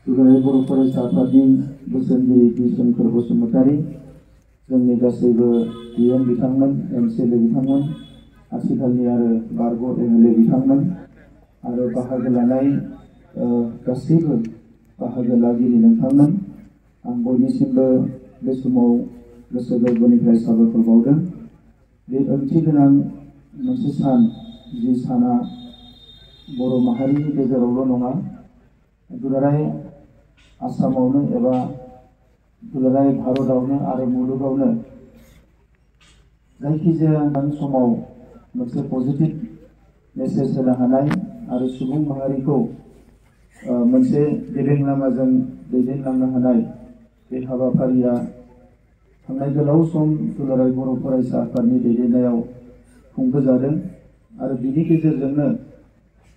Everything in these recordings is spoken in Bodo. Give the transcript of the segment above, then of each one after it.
दुलाराय बर' फरायसा आफादनि बोसोनगिरि बि सोमखोर बसुमतारी, जोंनि गासैबो बिएम बिथांमोन, एमसिएलए बिथांमोन, आथिखालनि आरो बारग' एमएलए बिथांमोन आरो बाहागो लानाय गासैबो बाहागो लागिरि नोंथांमोन, आं बयनिसिमबो बे समाव गोसो गोरबोनिफ्राय साबायखर बावदों। बे ओंथि गोनां मोनसे सान, जि साना बर' माहारिनि गेजेरावल' नङा, दुलाराय आसामावनो एबा दुलाराय भारतआवनो आरो मुलुगावनो जायखिजाया समाव मोनसे पजिटिभ मेसेज होनो हानाय आरो सुबुं माहारिखौ मोनसे गेबें लामाजों दैदेनलांनो हानाय बे हाबाफारिया थांनाय गोलाव सम दुलाराय बर' फरायसा आफादनि दैदेननायाव खुंबोजादों आरो बिनि गेजेरजोंनो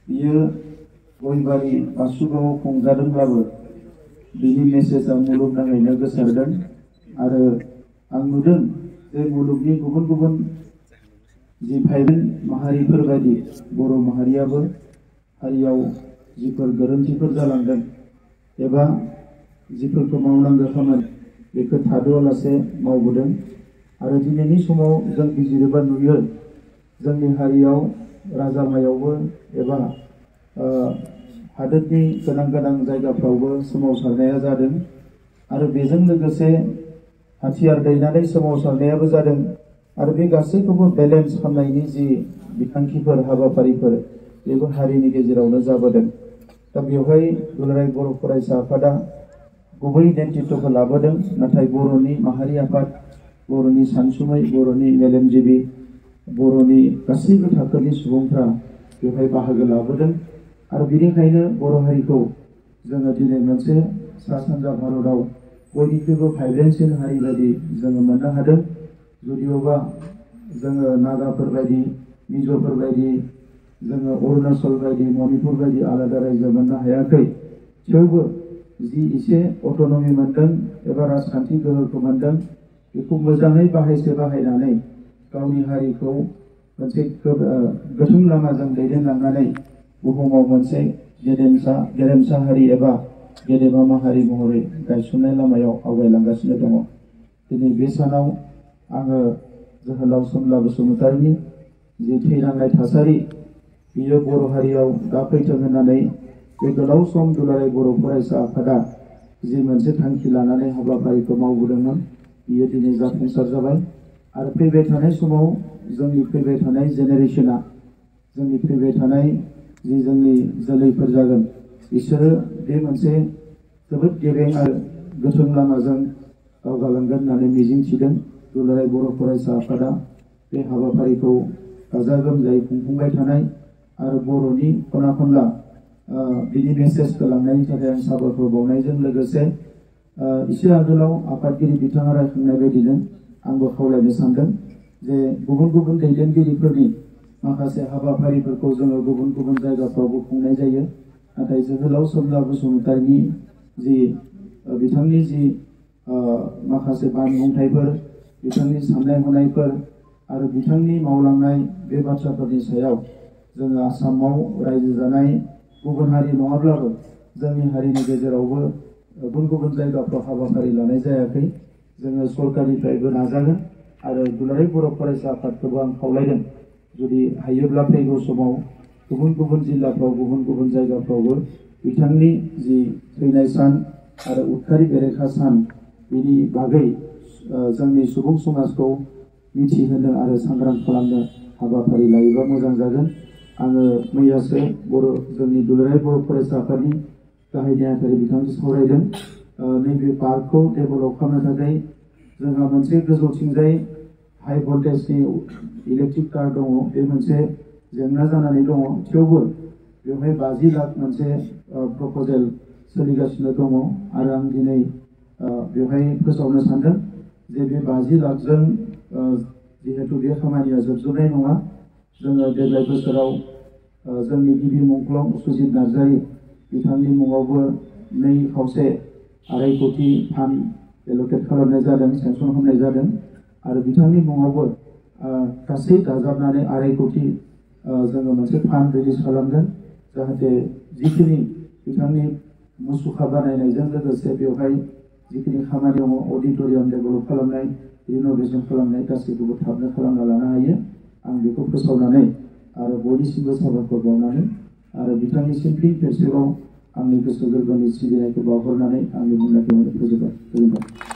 बियो गयबारि बासुगावआव खुंजादोंब्लाबो बिनि मेसेजआ मुलुगनाङैनो गोसारदों आरो आं नुदों जे मुलुगनि गुबुन गुबुन जि भाइब्रेन्ट माहारिफोर बायदि बर' माहारियाबो हारियाव जिफोर गोरोन्थिफोर जालांदों एबा जिफोरखौ मावनांगौ खामानि बेखौ थाद'आलासे मावबोदों आरो दिनैनि समाव जों बिजिरोबा नुयो जोंनि हारियाव राजामायावबो एबा हादोरनि गोनां गोनां जायगाफ्रावबो सोमावसारनाया जादों आरो बेजों लोगोसे हाथियार दैनानै सोमावसारनायाबो जादों आरो बे गासैखौबो बेलेन्स खालामनायनि जि बिथांखिफोर हाबाफारिफोर बेबो हारिनि गेजेरावनो जाबोदों। दा बेवहाय दुलाराय बर' फरायसा आफादा गुबै नेतृत्वखौ लाबोदों, नाथाय बर'नि माहारि आफाद, बर'नि सानसुमै, बर'नि मेलेमजिबि, बर'नि गासैबो थाखोनि सुबुंफ्रा बेवहाय बाहागो लाबोदों आरो बेनिखायनो बर' हारिखौ जोङो दिनै मोनसे सा सानजा भारतआव बयनिख्रुइबो भाइब्रेन्टसिन हारि बायदि जोङो मोननो हादों। जुदिअबा जोङो नागाफोर बायदि, मिज'फोर बायदि, जोङो अरुणाचल बायदि, मणिपुर बायदि आलादा रायजो मोननो हायाखै, थेवबो जि एसे अट'नमि मोनदों एबा राजखान्थि गोहोखौ मोनदों बेखौ मोजाङै बाहायनानै गावनि हारिखौ मोनसे गोथों लामाजों दैदेनलांनानै बुहुमाव मोनसे गेरेमसा हारि एबा गेदेमा माहारि महरै गायसननाय लामायाव आवगायलांगासिनो दङ। दिनै बे सानाव आङो जोहोलाव सोमला बसुमतारीनि जि थैनांनाय थासारि बियो बर' हारियाव दा फैथों होननानै बे गोलाव सम दुलाराय बर' फरायसा आफादा जि मोनसे थांखि लानानै हाबाफारिखौ मावबोदोंमोन बियो दिनै जाफुंसार जाबाय आरो फैबाय थानाय समाव जोंनि फैबाय थानाय जेनेरेसना, जोंनि फैबाय थानाय जि जोंनि जोलैफोर जागोन बिसोरो बे मोनसे जोबोद गेबें आरो गोथों लामाजों दावगालांगोन होननानै मिजिंथिदों। दुलाराय बर' फरायसा आफादा बे हाबाफारिखौ गाजा गोमजायै खुंफुंबाय थानाय आरो बर'नि खना खनला बिनि मेसेजखौ लांनायनि थाखाय आं साबायखर बावनायजों लोगोसे एसे आगोलाव आफादगिरि बिथाङा रायखांनाय बायदिनो आंबो खावलायनो सानदों जे गुबुन गुबुन दैदेनगिरिफोरनि माखासे हाबाफारिफोरखौ जोङो गुबुन गुबुन जायगाफ्रावबो खुंनाय जायो, नाथाय जोहोलाव सोमला बसुमतारीनि जि बिथांनि जि माखासे बानबुंथाइफोर, बिथांनि साननाय हनायफोर आरो बिथांनि मावलांनाय बे बाथ्राफोरनि सायाव जोङो आसामाव रायजो जानाय गुबुन हारि नङाब्लाबो जोंनि हारिनि गेजेरावबो गुबुन गुबुन जायगाफ्राव हाबाफारि लानाय जायाखै। जोङो सरकारनिफ्रायबो नाजागोन आरो दुलाराय बर' फरायसा आफादखौबो आं खावलायदों जुदि हायोब्ला फैगौ समाव गुबुन गुबुन जिल्लाफ्राव गुबुन गुबुन जायगाफ्रावबो बिथांनि जि थैनाय सान आरो उदखारि बेरेखा सान बिनि बागै जोंनि सुबुं समाजखौ मिथिहोनो आरो सांग्रां खालामनो हाबाफारि लायोबा मोजां जागोन। आङो मैयासो जोंनि दुलाराय बर' फरायसा आफादनि गाहाय नेहाथारि बिथांजों सावरायदों। नैबे पार्कखौ डेभेलप खालामनो थाखाय जोंहा मोनसे गोजौथिंजाय हाई भल्टेजनि इलेक्ट्रिक कार दङ, बे मोनसे जेंना जानानै दङ, थेवबो बेवहाय 50 लाख मोनसे प्रप'जेल सोलिगासिनो दङ आरो आं दिनै बेवहाय फोसावनो सानदों जे बे 50 लाखजों जिहेतु बे खामानिया जोबजोबनाय नङा। जोङो देग्लाय बोसोराव जोंनि गिबि मुंख्लं सुजित नार्जारी बिथांनि मुङावबो 2.5 कोटि फान्ड एल'केट खालामनाय जादों, सेंसन खालामनाय जादों आरो बिथांनि मुङावबो गासै दाजाबनानै 2.5 कोटि जोङो मोनसे फान्ड रिलिज खालामगोन जाहाथे जिखिनि बिथांनि मुसुखा बानायनायजों लोगोसे बेवहाय जिखिनि खामानि दङ अडिट'रियाम डेभेलप खालामनाय रिन'भेसन खालामनाय गासैखौबो थाबनो खालामना लानो हायो आं बेखौ फोसावनानै आरो बयनिसिमबो साबायखर बावनानै आरो बिथांनिसिम फिन खेबसेबाव आंनि गोसो गोरबोनि सिबिनायखौ बावहरनानै आंनि बुंनायखौ फोजोबबाय। गोजोनबाय।